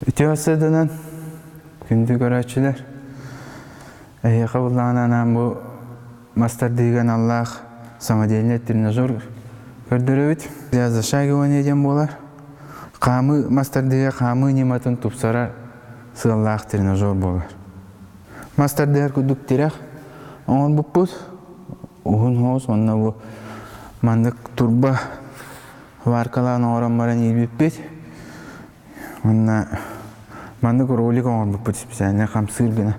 Үтүө сыданан, күндү көрөөччүлэр, эһиэхэ буллаҕына анаан бу мас тардыыга аналлаах самодельный тренажер көрдөрөбүт. Для зашагивания диэн буолар. Хаамыы мас тардыыга хаамыы ньыматын тупсарар сыаллаах тренажер буолар. Мас тардыһар курдук тирэх оҥорбуппут. Уһун соҕус уонна бу маннык турба варкалаан оҥорон баран иилбиппит. Уонна маннык ролик оҥорбуппут специально хамсыыр гына.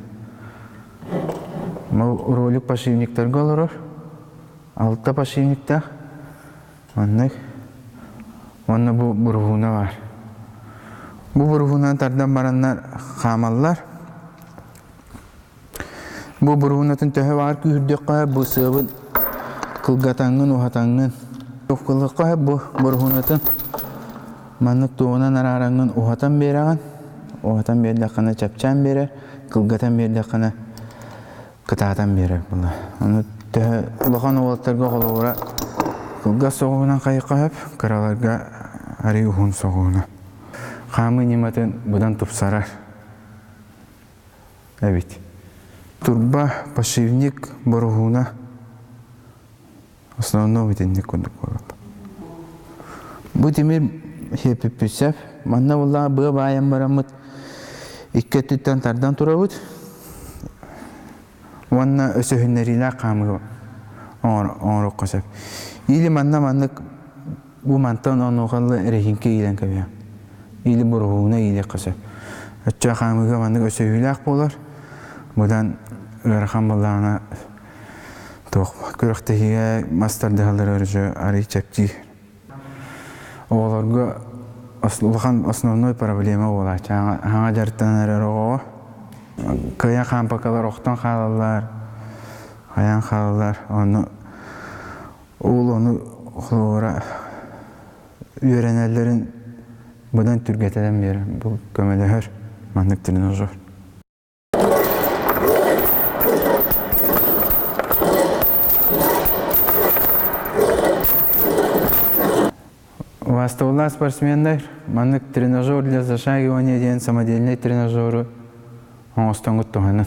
Бу ролик подшипниктарга олорор. Алта подшипниктаах. Маннык. Уонна бу буруһууна баар. Бу буруһуунан тардан бараннар хаамаллар. Бу буруһуунатын төһө баар күүһүрдүөххэ бу сыабын кылгатаҥҥын, уһатаҥҥын кылыахха бу буруһуунатын маннык туоһунан араараҥҥын уһатан биэрэҕин. Уһатан биэрдэххинэ чэпчээн биэрэр, кылгатан биэрдэххинэ кытаатан биэрэр буолар. Ону төһө улахан уолаттарга холобура кылгас соҕуһунан хайыхха сөп, кыраларга арый уһун соҕуһунан. Хаамыы ньыматын быдан тупсарар эбит. Турба, подшипник, боруһууна основном итинник курдук буолар. Бу тимир сиэппиппит Манна буллаҕа быа баайан бараммыт икки өттүттэн тардан турабыт уонна өсөһүннэриилээх хаамыы оҥоруохха сөп. Или манна маннык Бу мантан онуохалла эрэһиҥкэ иилэн кэбиһэ. Или буруһууна иилиэххэ сөп. Оччо хаамыыга маннык өсөһүүлээх буолар. Быдан ыарахан буоллаҕына туох күрэхтэһиигэ мас тардыһаллар өрүчү арый чэпчиир. Оҕолорго улахан основной проблема буолааччы. Хаҥа дьарыктанар эрэр оҕоҕо кыайан хаампакалар охтон хаалаллар, хайаан хаалаллар. Ону Ол ону холобура үөрэнэллэрин быдан түргэтэтэн биэрэр, бу көмөлөһөр маннык тренажер. Убаастабыллаах спортсменнар, маннык тренажер для зашагивания диэн самодельнай тренажеру оҥостоҥҥут туһанын.